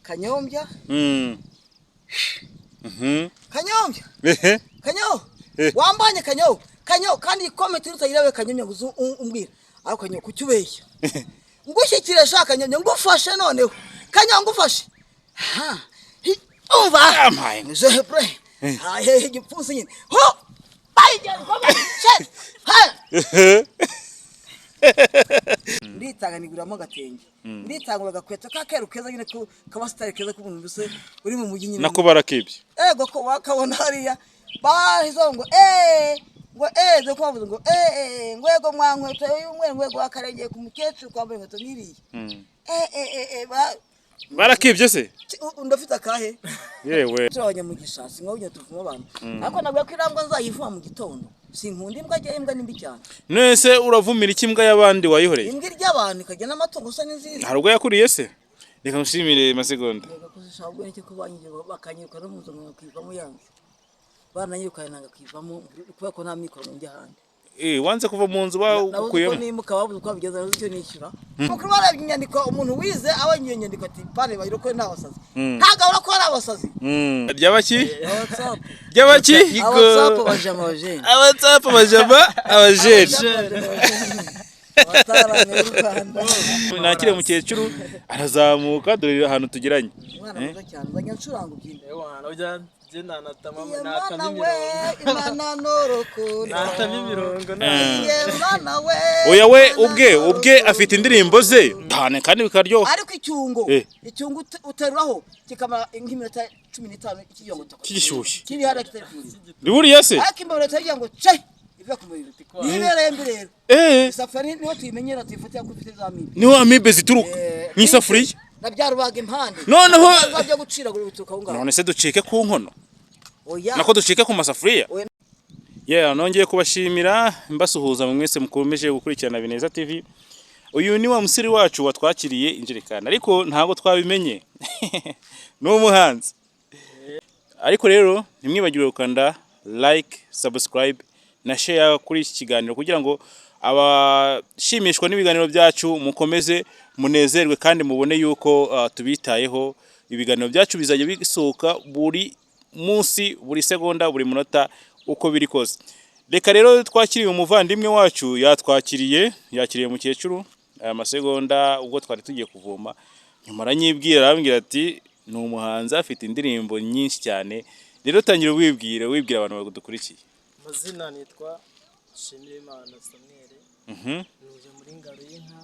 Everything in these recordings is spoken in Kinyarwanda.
Kanyombya. Kanyombya. Ehe. Kanyo. Eh. Wambanye kanyo. Kanyo kandi comment utayirewe kanyombya ngo uze umbwire. Ariko kanyo kuki ubeshya? Ngushyikire sha kanyombya ngufashe noneho. Kanyo ngufashe. Ha. Hi. Umva. Amaye. Nije pre. Ha he igipfunsi nyine. Ho. Bayigera koma. Shit. Ha. Ehe. Nditanga niguramo agatenge. Nditanga agakweto ka keru keza nyine ko kaba style keza k'umuntu mbese uri mu mujyi nyine. Nako barakibye. Ego ko wakabona hariya bahizo ngo eh ngo eh zo kubavuze ngo eh eh ngo ego mwa nkweto y'umweru ngo ego wakarengeye ku mukecuru kwambaye inkweto nk'iriya eh eh eh eh ba Barakibye se? Ndafite akahe. Yewe. Turi abanyamugisha sinko tuvuma abantu ariko nabwo ko irambwa nzayivuma mu gitondo, sinkunda imbwa, ajya imbwa ni mbi cyane. Nese uravumira iki imbwa y'abandi wayihoreye? Imbwa irya abantu ikajya n'amatungo usa n'inziza. Hari ubwo yakuriye se? Reka ngushimire masegonda. Reka kuzishaka ubwo nicyo kubanyiye bakanyiruka no mu nzu nkakivamo yanze barananyirukanye nanga kwivamo kubera ko nta mikoro njya ahandi. Eh, wanze kuva mu nzu Nabuze uko bawukuyemo. nimuka, babuze uko babigenza, nabuze icyo nishyura. Mukuru barebye inyandiko, umuntu wize abonye iyo nyandiko ati pane bayirokore ni abasazi, ntabwo abura ko ari abasazi. Ryabaki? WhatsApp. Ryabaki? WhatsApp bajama abajene. Abatsapu abajama abajene. Abatarame b'u Rwanda. Nakire mukecuru arazamuka, dore ahantu tugeranye. Umwana mwiza cyane nzajya ncuranga ubyina. Ewana ujya ugenda natama Imana natama we imirongo. Imana n'urukundo. Natama imirongo. Imana we. Oya we Imana ubwe ubwe n'urukundo. Afite indirimbo ze cyane kandi bikaryoha. Ariko icyungo Eh. icyungo uteruraho kikamara nk'iminota 15 kigira ngo Kigishyushye. Kiri hariya kitari ku muriro. Buriya se? Ariko imbabura itagira ngo ce iva ku muriro nibereye mbi rero. Isafuriya niho tuyimenyera, tuyifatira ko ifite za mibe. Niho amibe zituruka mu isafuriya. Na bya rubaga impande. Noneho- Biba byo guciragura bituruka aho ngaho. None se ducike ku nkono? Oya. Nako ducike ku masafuriya. Oya. Yeah, nongeye kubashimira mbasuhuza mu mwese mukomeje gukurikirana Bineza TV. Uyu ni wa musiri wacu watwakiriye injerekani ariko ntabwo twabimenye, ni umuhanzi. Ariko rero ntimwibagirwe gukanda like, subscribe na share kuri iki kiganiro kugira ngo abashimishwa n'ibiganiro byacu mukomeze munezerwe kandi mubone yuko tubitayeho. Ibiganiro byacu bizajya bisohoka buri munsi, buri segonda, buri munota, uko biri kose. Reka rero twakiriye umuvandimwe wacu, yatwakiriye, yakiriye mukecuru aya masegonda ubwo twari tugiye kuvoma. Nyuma aranyibwira, arambwira ati ni umuhanzi, afite indirimbo nyinshi cyane. Rero tangira wibwire, wibwira abantu badukurikiye. Amazina nitwa Nshimirimana Samuel. Ntuye muri Ngaro y'Inka.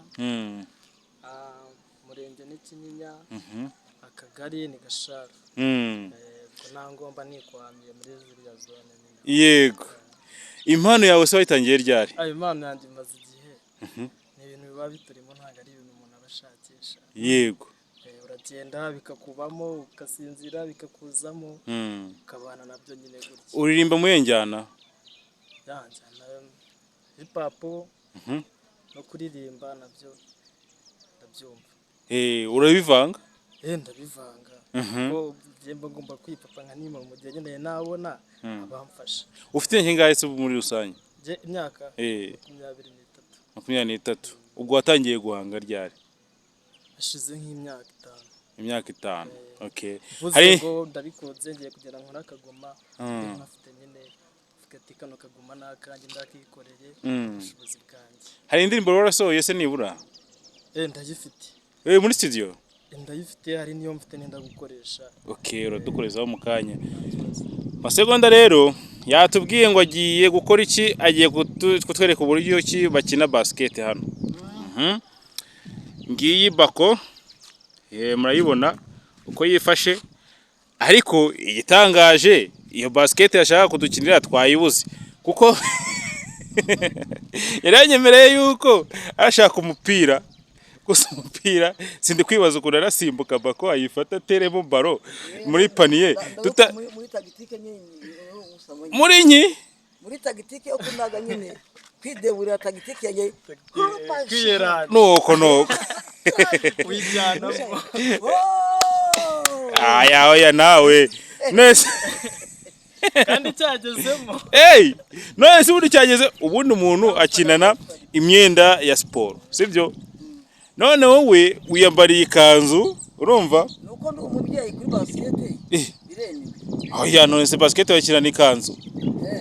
Umurenge ni Kinyinya. Akagari ni Gasharu. Ubwo nta ngomba nikwamiye muri ziriya zone nyine. Yego, impano yawe se wayitangiye ryari? Ayo impano yanjye imaze igihe, ni ibintu biba biturimo, ntabwo ari ibintu umuntu aba ashakisha. Uragenda bikakubamo, ugasinzira bikakuzamo, ukabana nabyo nyine gutya. Uririmba muri njyana? Yanjyana hip hop no kuririmba nabyo ndabyumva. Urabivanga? Ndabivanga kuko njye mba ngomba kwipapa nka nima mu gihe nyine nabona abamfasha. Ufite ingahe se muri rusange? Njye imyaka 23. 23. Ubwo watangiye guhanga ryari? Hashize nk'imyaka 5. Imyaka 5, okay. Mvuze Hari ngo ndabikunze, ngiye kugira ngo nkore akagoma nkafite nyine, mvuga ati kano kagoma ni akanjye, ndakikoreye ubushobozi bwanjye. Hari indirimbo warasohoye se nibura? Ndayifite. Muri studio? Ndayifite, hari niyo mfite nenda gukoresha. Okay, uradukorezaho mu kanya masegonda. Rero yatubwiye ngo agiye gukora iki? Agiye kutwereka uburyo ki bakina basket hano. Ngiyi bako, murayibona uko yifashe. Ariko igitangaje, iyo basket yashaka kudukinira twayibuze, kuko yari yanyemereye yuko arashaka umupira gusa. Umupira sindi kwibaza ukuntu arasimbuka bako ayifata ateremo ballon muri panier tuta. Muri tactique nyine usanga nyine. Muri nki? Muri tactique yo kunaga nyine, kwideburira tactique yanjye. Kwiyerana. Nuko nuko. Wijyanamo. Oh! Aya oya nawe nese. Kandi cyagezemo. Hey, none se ubundi cyageze, ubundi umuntu akinana imyenda ya siporo, sibyo? None wowe wiyambariye ikanzu. Urumva? Nuko ndi umubyeyi kuri basket biremewe. Oya, none se basket bakina n'ikanzu?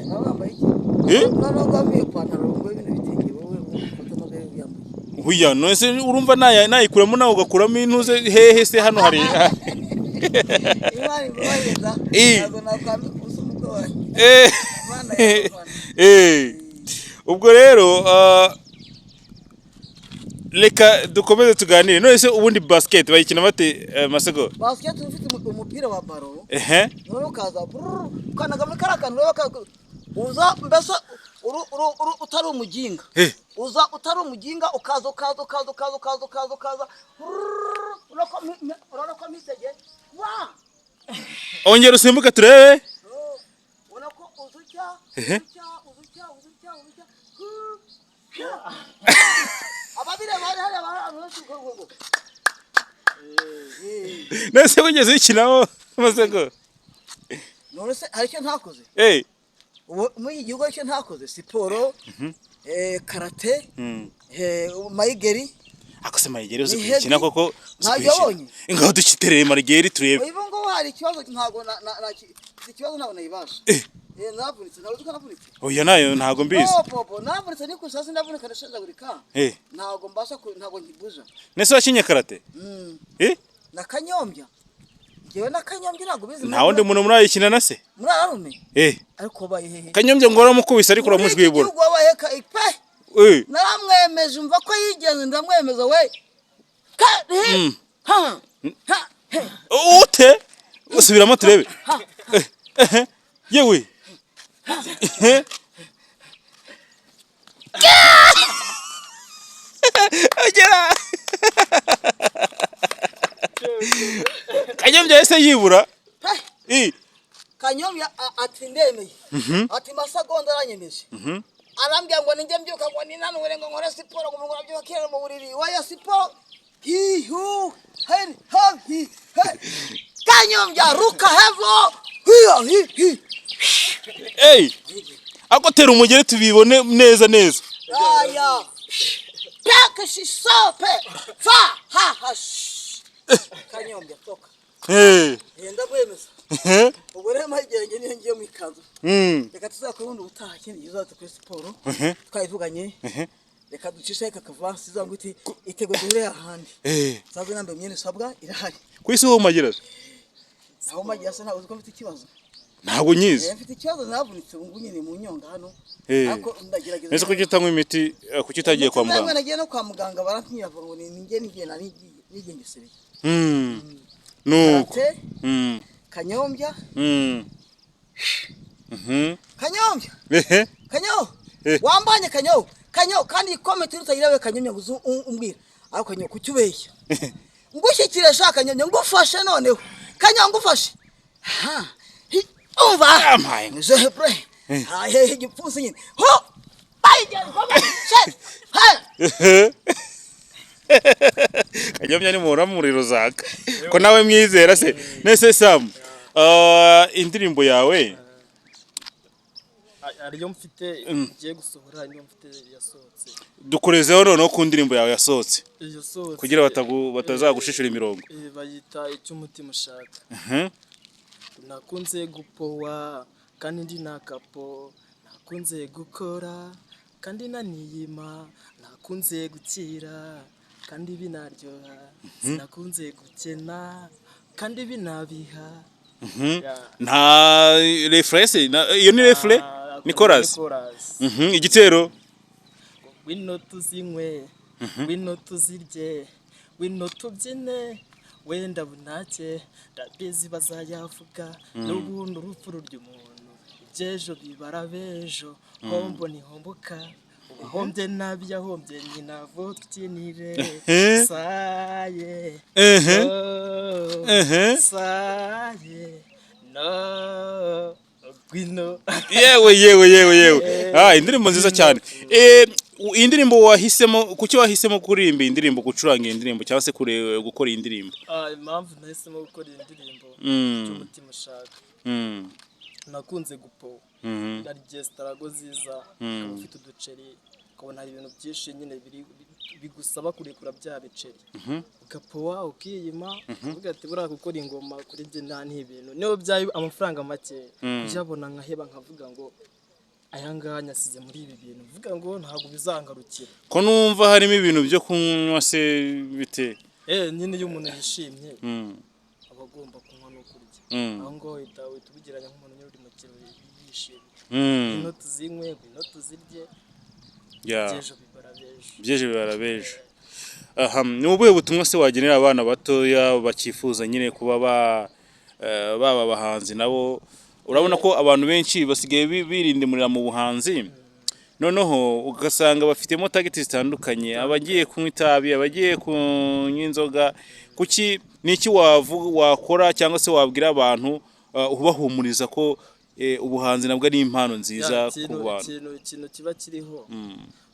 Baba bambaye iki? Noneho bambaye ipantaro ngo ibintu bitenge, wowe ufata amagare yambaye. Oya, none se urumva nayikuramo nawe ugakuramo intuze hehe se hano hari? Imana imbabarira, ntabwo nakwambika ubusa umukwe wanjye. Imana yabafana. Ubwo rero reka dukomeze tuganire. None se ubundi basket bayikina bate, Masego? Basket uba ufite umupira wa ballon, Ehe. noneho ukaza brrr, ukanaga muri kariya kantu rero uza mbese utari umuginga. Uza utari umuginga, ukaza ukaza ukaza ukaza ukaza ukaza ukaza brrr, urabona ko mpisege wa. Ongera usimbuke turebe. Oh, ubona ko uza utya, utya, uza utya, uza utya, uza utya, hu, hya. Ababireba bari hariya, bari ahantu henshi ubwo ngubwo. None se wigeze uyikinaho, Masego? None se hari icyo ntakoze? Ubu muri iki gihugu hari icyo ntakoze? Siporo, karate, mayigeri. Ako se mayigeri uzi Ni kuyikina heavy. koko? Uzi Ntabyo kuyikina? wabonye? Ngaho dukiterere marigeri turebe. Ubu ngubu hari ikibazo, ntabwo iki kibazo ntabwo nayibasha. Navunitse, ntabwo uzi ko navunitse? Oya, nayo ntabwo mbizi. Oh, bobo, navunitse ni kusasi, ndavunika, ndashenjagurika. Ntabwo mbasha ntabwo nkibuja. Nese wakinye karate? Na Kanyombya, njyewe na Kanyombya ntabwo bizi. Nta wundi muntu murayikina na se? Muri ararume. Ariko wabaye hehe? Kanyombya ngo waramukubise ariko Muri iki uramujwibura. gihugu wabaye pe. Naramwemeje, umva ko yigenze, ndamwemeza we ka he ha ha he. Ute usubiramo turebe. Yewe. Agera Kanyombya yahise yibura. Pe. Kanyombya ati ndemeye, ati masegonda aranyemeje, arambwira ngo ninjye mbyuka ngo ninanure ngo nkore siporo, ngo umuntu arabyuka akirara mu buriri waya siporo hihu heri ha hi he. Kanyombya ruka hevo hiya hi hi. Ey, ako tera umugere tubibone neza neza. Aya peke shisope fa ha ha sh. Kanyombya toka. Ndamwemeza. Ubwo rero mpagenge niyo ngiye mu ikanzu. Reka tuzakore ubundi ubutaha ikindi gihe uzaza kuri siporo. Twayivuganye. Reka ducishe kakava sizangwa iti itego duhure ahandi. Saza nambaye imyenda isabwa irahari. Ku isi ho magereza? Naho magiye asa, ntabwo uzi ko mfite ikibazo? Ntabwo nyizi. Mfite ikibazo, navunitse ubu ngubu nyine mu nyonga hano. Ariko ndagerageza. Nese kuki utanywa imiti, kuki utagiye kwa Ndetse namwe muganga? Nagiye no kwa muganga barantinya, bavuga ngo ni ninjye nigenda nigengesereye. Nuko. Karate, Kanyombya, Kanyombya. Kanyo, wambanye Kanyo, Kanyo, kandi iyi comment utagira we Kanyombya ngo uze umbwira. Ariko Kanyo, kuki ubeshya? Ngushyikire sha Kanyombya, ngufashe noneho. Kanyo ngufashe. Ha. Hi, umva. Ampaye. Zebre. Ha he igipfunsi nyine. Ho! Bayigeze koma. Shit. Ha! Kanyombya ni muhora muriro zaka ko nawe mwizera se? Nese Sam, indirimbo yawe? Ariyo mfite ngiye gusohora, niyo mfite yasohotse. Dukorezeho noneho ku ndirimbo yawe yasohotse. Yasohotse. Kugira batazagushishura imirongo. Bayita icyo umutima ushaka. Nakunze gupowa kandi ndi nakapo, nakunze gukora kandi naniyima, nakunze gukira kandi binaryoha, sinakunze gukena kandi binabiha. Yeah. Nta refrain se? Iyo ni refrain? Ah, Ni chorus? Chorus. Igitero. Ngwino tuzinywe, ngwino tuzirye, ngwino tubyine, wenda bunake ndabizi bazayavuga n'ubundi urupfu rurya umuntu, iby'ejo bibara b'ejo, hombo ntihomboka, uwahombye nabi yahombye nyina, vutinire saye no, saye no, ngwino. Yewe yewe yewe yewe, ah, indirimbo nziza cyane. Iyi ndirimbo wahisemo, kuki wahisemo kuririmba iyi ndirimbo, gucuranga iyi ndirimbo cyangwa se gukora iyi ndirimbo? Ah, impamvu nahisemo gukora iyi ndirimbo, icyo umutima ushaka, nakunze gupowa, hari igihe sitarago ziza ukaba ufite uduceri. Ukabona hari ibintu byinshi nyine bigusaba kurekura bya biceri, ugapowa, ukiyima, ukavuga ati buriya gukora ingoma kuri njye nta n'ibintu, niyo byaba amafaranga make kuyabona nkaheba, nkavuga ngo aya ngaya nyasize muri ibi bintu, mvuga ngo ntabwo bizangarukira. Ko numva harimo ibintu byo kunywa se, bite? Nyine iyo umuntu yishimye aba agomba kunywa no kurya. Aho ngaho uhita ubigereranya nk'umuntu nyine uri mu kirori yishimye. Ngwino tuzinywe, ngwino tuzirye. By'ejo bibara b'ejo. By'ejo bibara b'ejo. Aha ni ubuhe butumwa se wagenera abana batoya bakifuza nyine kuba baba abahanzi nabo? Urabona ko abantu benshi basigaye birindimurira mu buhanzi, noneho ugasanga bafitemo target zitandukanye, abagiye kunywa itabi, abagiye kunywa inzoga. Kuki, ni iki wakora cyangwa se wabwira abantu, ubahumuriza ko ubuhanzi nabwo ari impano nziza Ya, ku bantu? Ikintu kiba kiriho,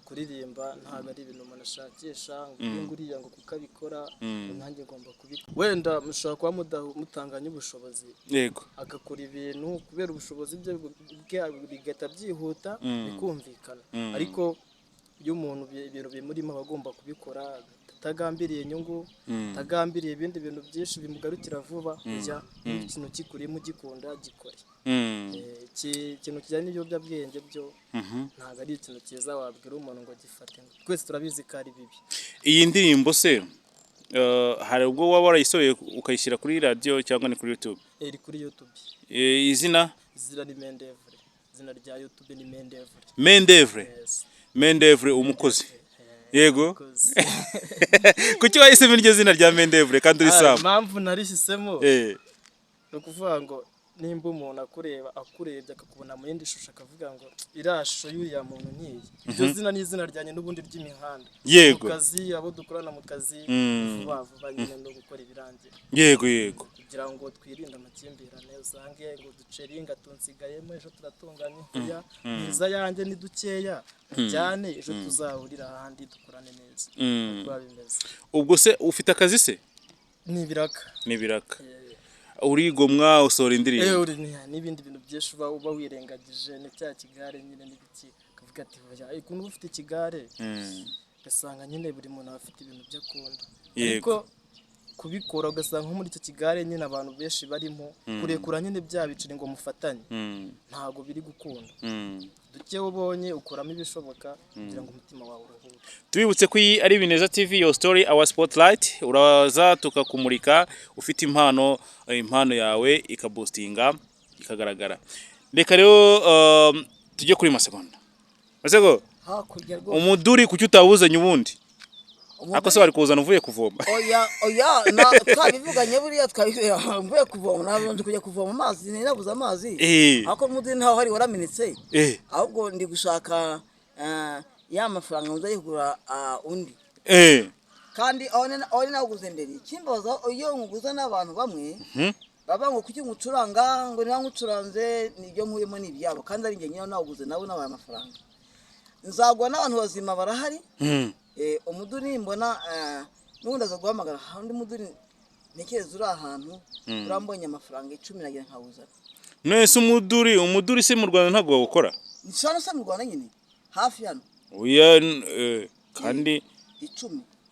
kuririmba ntabwo ari ibintu umuntu ashakisha ngo uyu nguriya ngo kuko abikora ngo nanjye ngomba kubikora. Wenda mushobora kuba mutanganya ubushobozi, agakora ibintu kubera ubushobozi bwe bigahita byihuta, bikumvikana. Ariko iyo umuntu ibintu bimurimo aba agomba kubikora atagambiriye inyungu, atagambiriye ibindi bintu byinshi bimugarukira vuba. Ujya niba ikintu kikurimo ugikunda, gikore. Ikintu kijyanye n'ibiyobyabwenge byo ntabwo ari ikintu cyiza wabwira umuntu ngo gifate, twese turabizi ko ari bibi. Iyi ndirimbo se, hari ubwo waba warayisohoye ukayishyira kuri radiyo cyangwa ni kuri YouTube? Iri kuri YouTube. Izina? Izina ni Mendevre, izina rya YouTube ni Mendevre. Mendevre? Yes. Mendevre umukozi, yego. Umukozi. Kuki wahisemo iryo zina rya Mendevre kandi uri Sam? Impamvu narihisemo ni ukuvuga ngo nimba umuntu akureba, akurebye akakubona mu yindi shusho, akavuga ngo iriya shusho y'uriya muntu ntiyi, iryo zina ni izina ryanjye n'ubundi ry'imihanda, mu kazi, abo dukorana mu kazi, vuba vuba nyine no gukora ibirangira yego yego kugira ngo twirinde amakimbirane, usange ngo duceringa tunsigayemo, ejo turatunganye, hoya mwiza yanjye ni dukeya tujyane, ejo tuzahurira ahandi dukorane neza. Uko biba bimeze. Ubwo se ufite akazi se? Ni ibiraka. Ni ibiraka, urigomwa usohora indirimbo. N'ibindi bintu byinshi uba wirengagije, ni cya kigare nyine n'ibiki, ukavuga ati hoya, ukuntu uba ufite ikigare, ugasanga nyine buri muntu aba afite ibintu byo akunda, ariko kubikora ugasanga nko muri icyo kigare nyine abantu benshi barimo kurekura nyine bya biceri ngo mufatanye, ntabwo biri gukunda. Duke ubonye ukuramo ibishoboka kugira ngo umutima wawe uruhuke. Tubibutse ko iyi ari Bineza TV, your story our spotlight. Uraza tukakumurika, ufite impano, impano yawe ikaboostinga ikagaragara. Reka rero tujye kuri Masegonda. Masego, Hakurya rwose. umuduri kuki utawuzanye ubundi? Ako se wari kuwuzana uvuye kuvoma? Oya oya, na twabivuganye buriya, twabivuye mvuye kuvoma, nabanje kujya kuvoma amazi, ninabuze amazi. Ariko umuduri ntaho hari, waramenetse. Ahubwo ndi gushaka ya mafaranga nza kugura undi. Kandi aho ni nawuguze mbere. Ikimbaza, iyo nkuguza n'abantu bamwe baba ngo kuki ngucuranga, ngo niba ngucuranze nibyo nkuyemo ni ibyabo, kandi ari njye nyine nawuguze, nawe nabaye amafaranga nzagwa n'abantu bazima barahari. Umuduri mbona, n'ubundi aza guhamagara hari undi muduri ntekereza uri ahantu urambonye amafaranga 10 nagira nkawuzana. None se umuduri se mu Rwanda ntabwo bawukora? Ni hano se mu Rwanda nyine hafi hano. Oya, kandi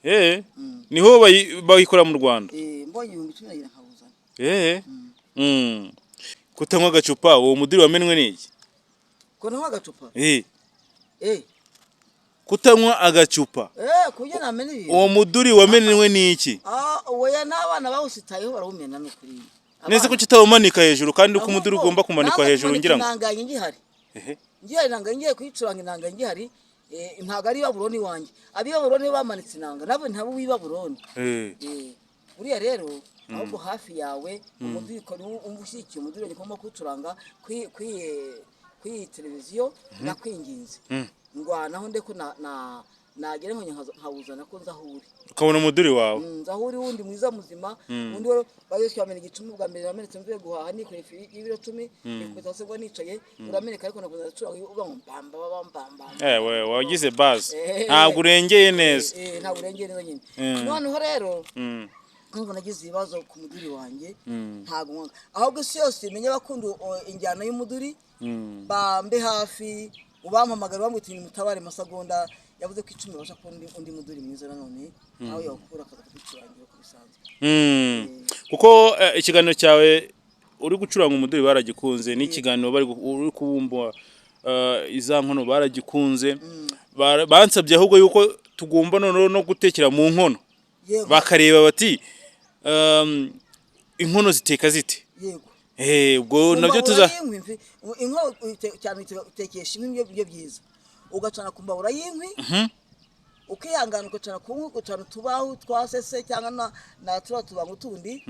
10. Niho bayikora mu Rwanda. Mbonye 10,000 nagira nkawuzana. Kutanywa agacupa, uwo muduri wamenwe ni iki? Ko ntanywa agacupa? Kutanywa agacupa. Kuburyo namena ibintu. Uwo muduri wamenwe ni iki? Ah, oya, n'abana bawusitayeho barawumena, ni ukuri. Nese kuki utawumanika hejuru, kandi uko umuduri ugomba kumanikwa hejuru, ngira ngo inanga yanjye ngihari. Ngihari, inanga ngiye kuyicuranga, inanga ngihari. Ntabwo ari Babuloni wanjye, ab'i Babuloni bamanitse inanga, nabo ntabo w'i Babuloni. Buriya rero ahubwo hafi yawe umuduri umva ushyigikiye umuduri ugomba kuwucuranga kuri televiziyo, ndakwinginze, ndwanaho ndeko na nagera nkawuzana ko nzi aho uri. Ukabona umuduri wawe. Nzi aho uri, wundi mwiza muzima, undi wari bayoshywe wamena igicumi. Bwa mbere namenetse mvuye guhaha, nikoreye ifu y'ibiro 10, nikubita hasi ubwo nicaye, urameneka, ariko nakomeza ndacuranga uvuga ngo mbamba bamba bamba. We wagize base, ntabwo urengeye neza. Ntabwo urengeye neza nyine. Noneho rero nkumva nagize ibibazo ku muduri wanjye, ntabwo nkwanga, ahubwo isi yose imenye abakunda injyana y'umuduri, bambe hafi, ubampamagara bambwira uti mutabare Masagonda. Yavuze ko 10 babasha kubona undi muduri mwiza nanone nawe yawukura akaza kuducurangira uko bisanzwe. Kuko ikiganiro cyawe uri gucuranga umuduri baragikunze, n'ikiganiro bari uri kubumba iza nkono baragikunze. Bansabye ahubwo yuko tugomba noneho no gutekera mu nkono, bakareba bati inkono ziteka zite. Ubwo nabyo tuza Ku mbabura y'inkwi, inkono cyane utekesha inkwi nibyo byiza, ugacana ku mbabura y'inkwi, ukihangana ugacana ku nkwi, ugacana utubaho twa sese cyangwa na turiya tubango tundi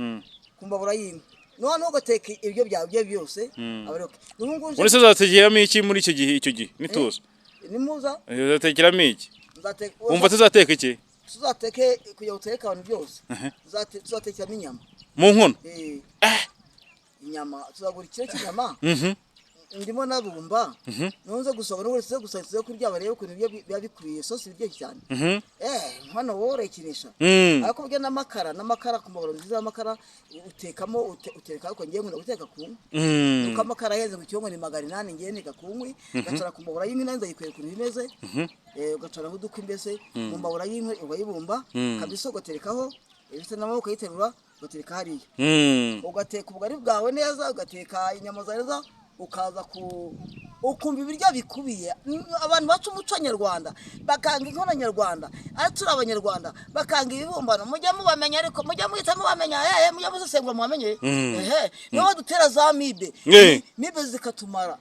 ku mbabura y'inkwi, noneho ugateka ibiryo byawe bye byose, aba ari okay. N'ubu ngubu Muri se uzatekeramo iki muri icyo gihe, icyo gihe nituza? Nimuza. Uzatekeramo iki? Nzateka. Wumva tuzateka iki? Tuzateke kugira ngo utereke abantu byose. Tuzatekeramo inyama. Mu nkono? Eh, inyama, tuzagura ikiro cy'inyama. Ndimo nabumba nunze gusohoka n'ubu tuze gusa tuze kurya, barebe ukuntu ibyo biba bikwiye, sosi iryoshye cyane. Inkono wowe urayikinisha. Ariko burya n'amakara ku mbabura nziza y'amakara utekamo, uteka, ariko ngiye nkunda guteka ku nkwi, kuko amakara ahenze mu cyongo ni 800, ngiye nteka ku nkwi, ugacana ku mbabura y'inkwi, nanjye nzayikwereka ukuntu imeze. Ugacanaho udukwi mbese mu mbabura y'inkwi, ukayibumba kabisa, ugaterekaho ibisa n'amaboko, ukayiterura ugatereka hariya, ugateka ubugari bwawe neza, ugateka inyama zawe neza, ukaza ku ukumva ibiryo bikubiye. Abantu baca umuco nyarwanda bakanga inkono nyarwanda, ari turi abanyarwanda bakanga ibibumbano, mujye mubamenya, ariko mujye muhita mubamenya, mujye musesengura mubamenye. Ehe, nibo badutera za amibe. Mibe zikatumara.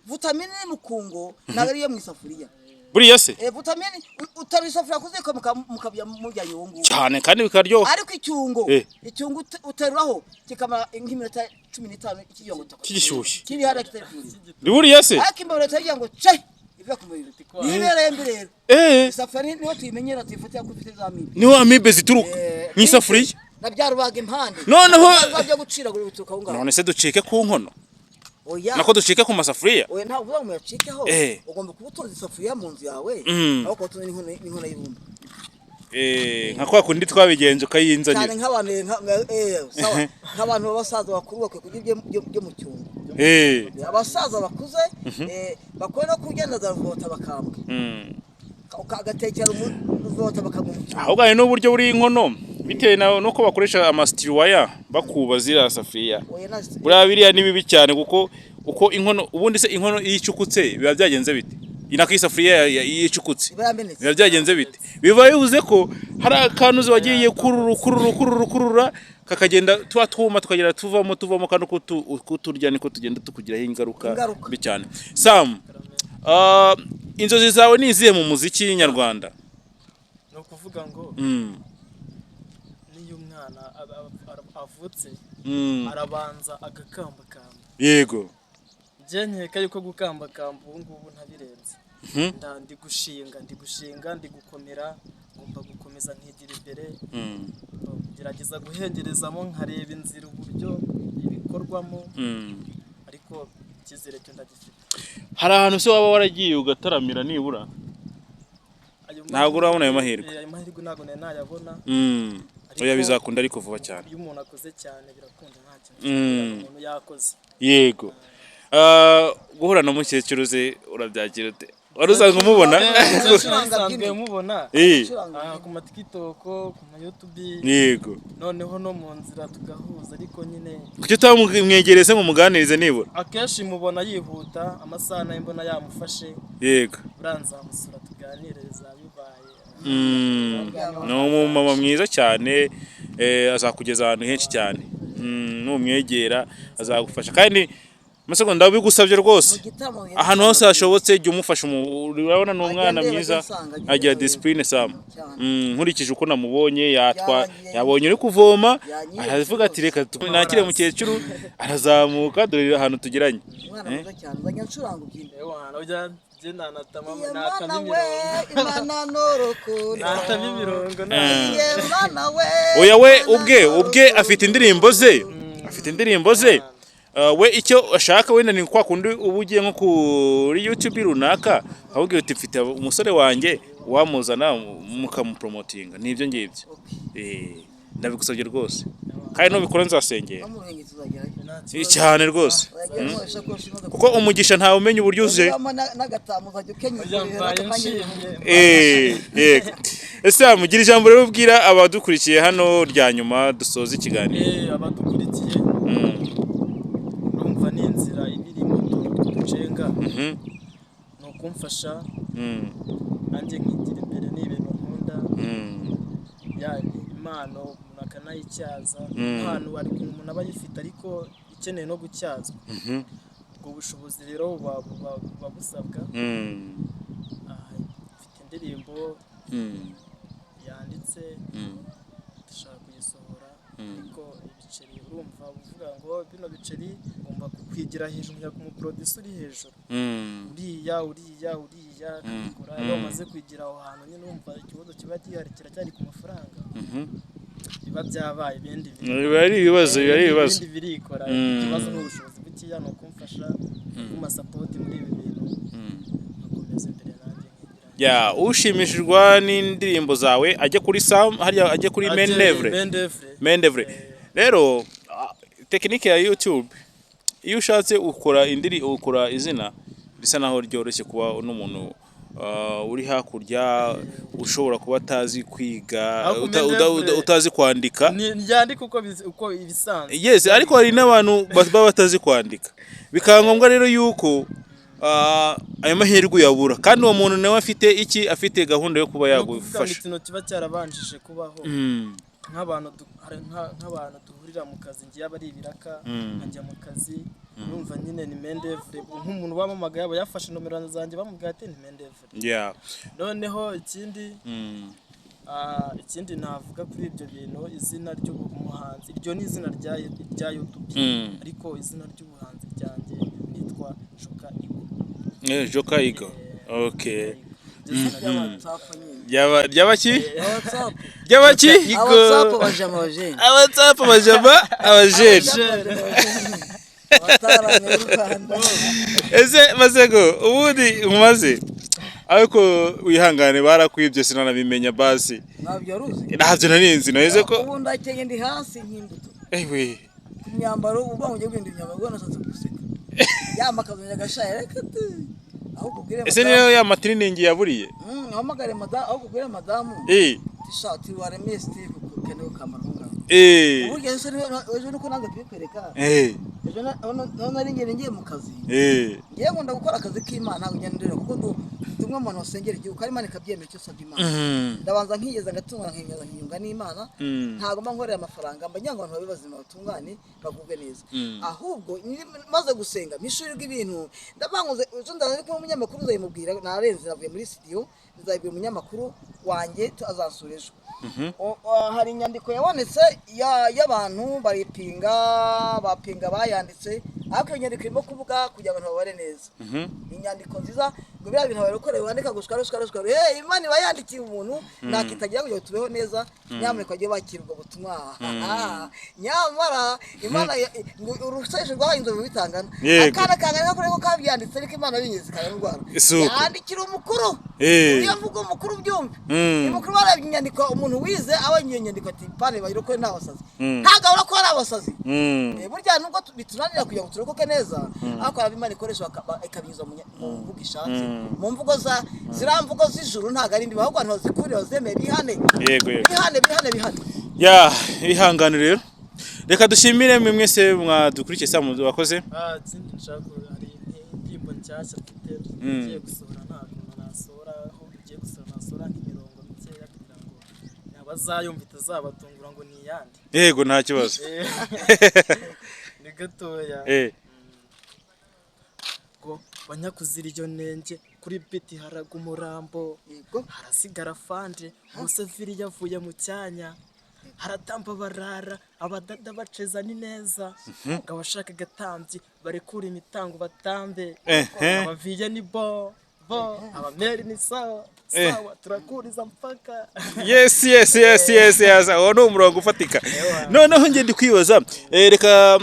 Vitamine iri mu kungo ntabwo ari iyo mu isafuriya. Buriya se? Vitamine utarura isafuriya kuziko mukabya mujyanye uwo nguwo. Cyane, kandi bikaryoha. Ariko icyungo, icyungo uteruraho kikamara nk'iminota 15 kigira ngo toko. Kigishyushye. Kiri hariya kitari ku muriro. Ni buriya se? Ariko imbabura itagira ngo ce iva ku muriro, nibereye mbi rero. Isafuriya niho tuyimenyera, tuyifatira ko ifite za mibe. Niho amibe zituruka, mu isafuriya. Na bya rubaga impande. Noneho- Bya byo guciragura bituruka aho ngaho. None se ducike ku nkono? Oya. Nako ducike ku masafuriya? Oya, ntabwo uvuga ngo muyacikeho. Ugomba kuba utunze isafuriya mu nzu yawe, aho kuba utunze n'inkono y'ibumba. Nka kwa kundi twabigenje, Cyane. ukayinzanira. Nk'abantu sawa, nk'abantu b'abasaza bakuru bakwiye kurya ibyo mu cyungo. Abasaza bakuze bakwiye no kurya na za ruvota bakambwe, agatekera ruvota bakambwe mu cyungo. Ahubwo hari n'uburyo buri inkono bitewe nuko bakoresha amasitiriwaya bakuba ziriya safuriya. Oya, Buriya biriya ni bibi cyane, kuko uko inkono, ubundi se inkono iyo icukutse biba byagenze bite? Inako isafuriya iyo icukutse iba yamenetse. Biba byagenze bite? Biba bivuze ko hari akantu wagiye kurura, kurura, kurura, kurura, kakagenda tuba twuma, tukagenda tuvamo, tuvamo, kandi uko uturya niko tugenda tukugiraho ingaruka Ingaruka. mbi cyane. Sam, inzozi zawe ni izihe mu muziki nyarwanda? Ni ukuvuga ngo niyo umwana avutse, arabanza agakambakamba. Njye nkeka yuko gukambakamba ubu ngubu ntabirenze. Ndi gushinga, ndi gushinga, ndi gukomera, ngomba gukomeza nkigira imbere, gerageza guhengerezamo, nkareba inzira uburyo ibikorwamo, ariko icyizere cyo ndagifite. Hari ahantu se waba waragiye ugataramira nibura? Ayo Ntabwo urabona ayo mahirwe? Ayo mahirwe ntabwo nari nayabona. Ariko- Oya, bizakunda ariko vuba cyane. Iyo umuntu akoze cyane birakunda, nta kintu umuntu yakoze. Yego. Guhura na mukecuru ze urabyakira ute? Wari usanzwe umubona? Umukecuru Gucuranga nsanzwe byinshi. mubona Gucuranga ku ma TikTok, ku ma YouTube, noneho no mu nzira tugahuza, ariko nyine Kuki utamwegereye se ngo umuganirize nibura? Akenshi mubona yihuta, amasaha nayo mbona yamufashe. Uranzamusura tuganire, bizaba bibaye. Ni umumama mwiza cyane, azakugeza ahantu henshi cyane. Numwegera azagufasha, kandi masegonda ndabigusabye rwose, Mu gitaramo ahantu hose hashobotse jya umufasha. Urabona ni umwana Agende mwiza, bajye nsanga, agira agende discipline, Sam. Cyane. Nkurikije uko namubonye yatwa Yarangiye. yabonye uri kuvoma, Yanyeretse aravuga ati rwose. "Reka nakire mukecuru," arazamuka, dore ahantu tugeranye. Umwana mwiza cyane, nzajya ncuranga ubyine. Ewana, ujya njye nanatama Iye natama mana we, imirongo. Imana n'urukundo. Natama imirongo. Iye mana we. Oya, we Imana ubwe ubwe n'urukundo. afite indirimbo ze, afite indirimbo ze. We icyo ashaka wenda ni kwa kundi uba ugiye nko kuri YouTube runaka, ahubwo uti mfite umusore wanjye, wamuzana mukamupromotinga, ni ibyo ngibyo. Ndabigusabye rwose, kandi nubikora nzasengera. No mu Ruhengeri tuzagerayo. Nta kibazo. Cyane rwose. Uzagerayo isakoshi imaze Kuko umugisha ntawe umenya uburyo uze. Uzamo n'agatamu uzajya Oya, ukenyera. mbaye nshimye. Yego, ese mugira ijambo rero ubwira abadukurikiye hano rya nyuma dusoza ikiganiro? Abadukurikiye, urumva ni inzira iba irimo utuntu tw'uducenga, ni ukumfasha nanjye nkigira imbere, ni ibintu nkunda. Ya, ni impano umuntu akanayityaza. Impano hari ukuntu umuntu aba ayifite ariko ikeneye no gutyazwa. Ubwo bushobozi rero buba busabwa. Mfite indirimbo yanditse, ndashaka kuyisohora, ariko ibiceri, urumva uvuga ngo bino biceri ngomba kwigira hejuru, nkajya ku muproducer uri hejuru, uriya uriya uriya akabikora. Iyo umaze kwigira aho hantu nyine, urumva ikibazo kiba gihari kiracyari ku mafaranga, biba byabaye ibindi bintu. Biba ari ibibazo, biba ari ibibazo. Ibindi birikora. Ikibazo ni ubushobozi bukeya, ni ukumfasha, kumpa support muri ibi bintu, nkakomeza imbere nanjye nkigira. Ya, ushimishijwe n'indirimbo zawe ajye kuri Sam hariya, ajye kuri Mendevre. Mendevre. Mendevre. Rero tekinike ya YouTube, iyo ushatse ukora indiri, ukora izina risa naho ryoroshye kuba n'umuntu uri hakurya ushobora kuba atazi kwiga, Ariko Mendevre utazi kwandika. Ni ryandika uko ibisanzwe. Yes, ariko hari n'abantu baba batazi kwandika, bikaba ngombwa rero yuko ayo mahirwe uyabura, kandi uwo muntu nawe afite iki, afite gahunda yo kuba Ni ukuvuga ngo yagufasha. ikintu kiba cyarabanjije kubaho, nk'abantu hari nk'abantu duhurira mu kazi, ngiye aba ari ibiraka, nkajya mu kazi, urumva nyine ni Mendevre. Nk'umuntu wamamagaye aba yafashe nomero zanjye, bamubwira ati ni Mendevre. Noneho ikindi, ikindi navuga kuri ibyo bintu, izina ry'umuhanzi, iryo ni izina rya YouTube, ariko izina ry'ubuhanzi ryanjye nitwa Joka Igo. Joka Igo, okay. Iryo zina ryanjye. WhatsApp nyine. Ryaba ki? WhatsApp. Ryaba ki? WhatsApp, abajama, abajene. Abatsapu, abajama, abajene. Abataranye b'u Rwanda. Ese Masego, ubundi nkumaze, ariko wihangane, barakwibye sinanabimenya basi. Ntabyo wari uzi? Ntabyo narinzi, naheze ko Ubu ndakenye, ndi hasi nk'imbuto ewe. Ku myambaro, uba ugiye guhindura imyambaro, ubwo nashatse guseka yamakaza agashaye, reka tu, ahubwo ubwire Ese madamu. niyo ya matiriningi yaburiye? Uhamagare madamu, ahubwo ubwire madamu ishati waremeye Steve ukeneye ukambara aho ngaho. Uburyo ejo nuko nanze kubikwereka. Ejo nari ngiye mu kazi. Ngiye nkunda gukora akazi k'Imana, ntabwo ngenda ndera, kuko ndi umwe mu bantu basengera igihugu, kandi Imana ikabyemera icyo usabye Imana. Ndabanza nkiyeza, ngatungana, nkiyeza, nkiyunga n'Imana. Ntabwo mba nkorera amafaranga, mba ngira ngo abantu babe bazima, batungane, bagubwe neza. Ahubwo maze gusenga mpishurirwa ibintu, ndabanguze ejo ndaza ari kumwe n'umunyamakuru, nzabimubwira narenze navuye muri studio, nzabibwira umunyamakuru wanjye azansura ejo. Hari inyandiko yabonetse y'abantu baripinga, bapinga bayanditse, ariko iyo nyandiko irimo kuvuga kugira ngo abantu babare neza. Ni inyandiko nziza ngo biriya bintu babikoreye wandika ngo shwara shwara shwara, hey, Imana iba yandikiye umuntu nakitagira kugira ngo tubeho neza. Nyamuneka bajye bakira ubwo butumwa. Nyamara Imana ngo urusheje rwahaye inzovu bitangana. Akana kangana kuri ko kabyanditse, ariko Imana binyuze ikanarwara. Isuku. Yandikira umukuru. Iyo mvuga umukuru byumve. Umukuru barebye inyandiko, umuntu wize abonye iyo nyandiko ati pane bayirokore nta basazi. Ntabwo abura ko ari abasazi. Burya nubwo bitunanira kugira ngo turokoke neza, ariko hari Imana ikoresha ikabinyuza mu mvugo ishatse, mu mvugo za ziriya mvugo z'ijuru, ntabwo ari mbi, ahubwo abantu bazikurire, bazemeye, bihane. Yego yego. Bihane, bihane, bihane. Ya, ihangane rero, reka dushimire mwe mwese mwadukurikiye saa wakoze. Ikindi nshaka, hari indirimbo nshyashya mfite ngiye gusohora, ntabwo nasohora, aho ngiye gusohora nasohora nk'imirongo mikeya kugira ngo abazayumva itazabatungura ngo ni iyande. Yego, nta kibazo. Ni gatoya. Ngo banyakuzira iyo nenge kuri biti haraga umurambo. Yego. Harasigara fanje Museveni yavuye mu cyanya, haratamba barara abadada baceza ni neza, ngo abashaka agatambyi barekure imitango batambe. Abaviye ni bo bo, abameri ni sawa sawa, turakuriza mpaka. Yes, aho ni umurongo ufatika. Noneho njye ndi kwibaza, reka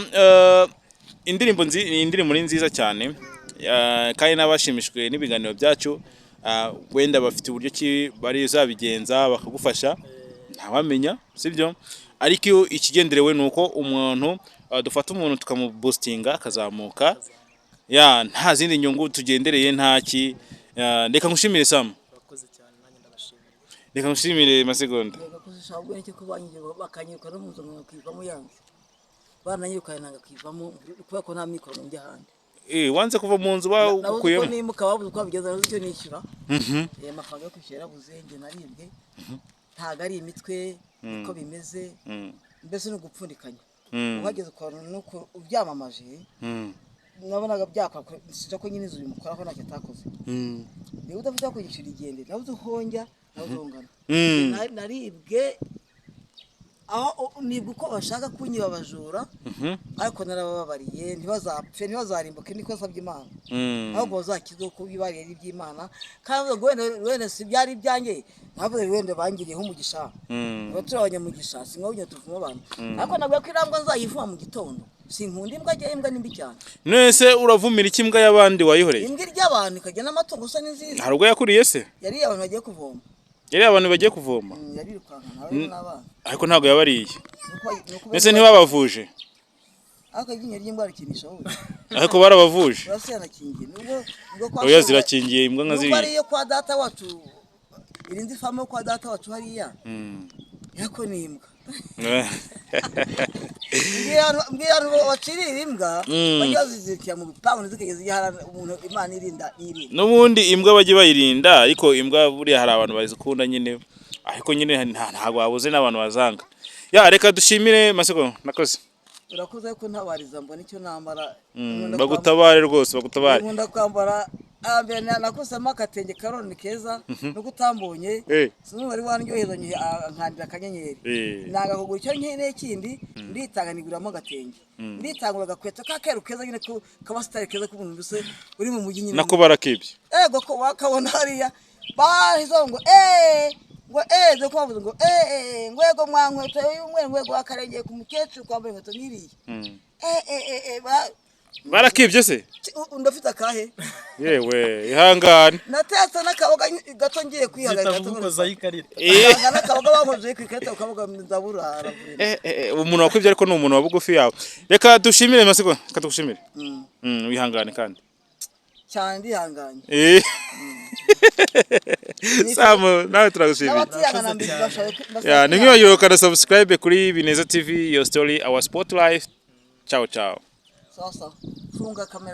indirimbo ni indirimbo ni nziza cyane, kandi n'abashimishijwe n'ibiganiro byacu, wenda bafite uburyo ki bari zabigenza bakagufasha, ntawamenya, sibyo? Ariko iyo ikigenderewe ni uko umuntu, dufata umuntu tukamuboostinga akazamuka, ya nta zindi nyungu tugendereye, ntaki. Reka ngushimire, Sam. Urakoze cyane, nanjye ndabashimiye. Reka ngushimire, Masegonda. Reka ubwo nicyo ko banyigiye bakanyiruka no mu nzu nkakivamo, yanze barananyirukanye nanga kwivamo kubera ko nta mikoro njya ahandi. Wanze kuva mu nzu Nabuze uko bawukuyemo? nimuka, babuze uko babigenza, nabuze icyo nishyura. Amafaranga yo kwishyura yarabuze, njye naribwe, ntabwo ari imitwe niko bimeze. Mbese ni ugupfundikanya. Uhageze ukabona nuko ubyamamaje, nabonaga byakora sija ko nyine inzu bimukoraho ntacyo atakoze. Niba udafite aho kwishyura igende, nabuze uhonjya, nabuze uhongana. Naribwe aho nibwa uko bashaka kunyiba abajura, ariko narabababariye, ntibazapfe, ntibazarimbuke, niko nsabye Imana. Ahubwo bazakizwe kuko ibyo ari iby'Imana, kandi ngo wenda si byari ibyanjye, ntabwo wenda bangiriyeho umugisha. Tuba turi abanyamugisha, si ngombwa tuvuma abantu, ariko nabwo ko irambwa nzayivuma mu gitondo. Sinkunda imbwa, ajya imbwa ni mbi cyane. None se uravumira iki imbwa y'abandi wayihoreye? Imbwa irya abantu ikarya n'amatungo, usa n'inziza. Hari ubwo yakuriye se? Yariye abantu bagiye kuvoma. Yari abantu bagiye kuvoma? Yarirukanka nawe n'abana. Ariko ntabwo yabariye. Nuko Mbese ntibabavuje? Ariko iryinyo ry'imbwa rikinisha wowe. Ariko barabavuje. Urasi yanakingiye nubwo kwa Oya, zirakingiye imbwa nka nubwo ziriya. ariyo kwa data wacu, irinzi famu yo kwa data wacu hariya, ariko ni imbwa. Mbwira abantu bacirira imbwa, bajya bazizirikira mu bipangu ntizikageze igihe hari umuntu Imana irinda irinda. N'ubundi imbwa bajye bayirinda, ariko imbwa buriya hari abantu bazikunda nyine, ariko nyine ntabwo wabuze n'abantu bazanga. Ya, reka dushimire Masego, nakoze. Urakoze, ariko ntabariza mbona icyo nambara. Bagutabare rwose, bagutabare. Nkunda kwambara mbere nakosamo akatenge karoni keza nuko utambonye. Sinumva wari wandyohezanye nkandira akanyenyeri. Nanga kugura icyo nkeneye kindi, nditanga niguramo agatenge, nditangura agakweto ka keru keza nyine kaba style keza k'umuntu mbese uri mu mujyi nyine. Nako barakibye. Ego ko wakabona hariya bahizo ngo eh ngo eh dore ko bavuze ngo eh eh ngo ego mwa nkweto y'umweru, ngo ego wakarengeye ku mukecuru kwambaye inkweto nk'iriya. Eh eh eh eh ba Barakibye se? Ndafite akahe? Yewe, ihangane. Natetse n'akaboga gato ngiye kwihagarika. Zita kugukozaho ikarita. Nsanga n'akaboga bankojeho ku ikarita, akaboga ndabura aravurira. Umuntu wakwibye ariko ni umuntu wa bugufi yawe. Reka dushimire Masego, reka tugushimire. Wihangane kandi. Cyane, ndihanganye. Samu, nawe turagushimiye. N'abatihangana mbere bashaka. Ya, ntimwibagirwe gukanda subscribe kuri Bineza TV, your story, our sport life. Ciao ciao. Sawa sawa, funga kamera.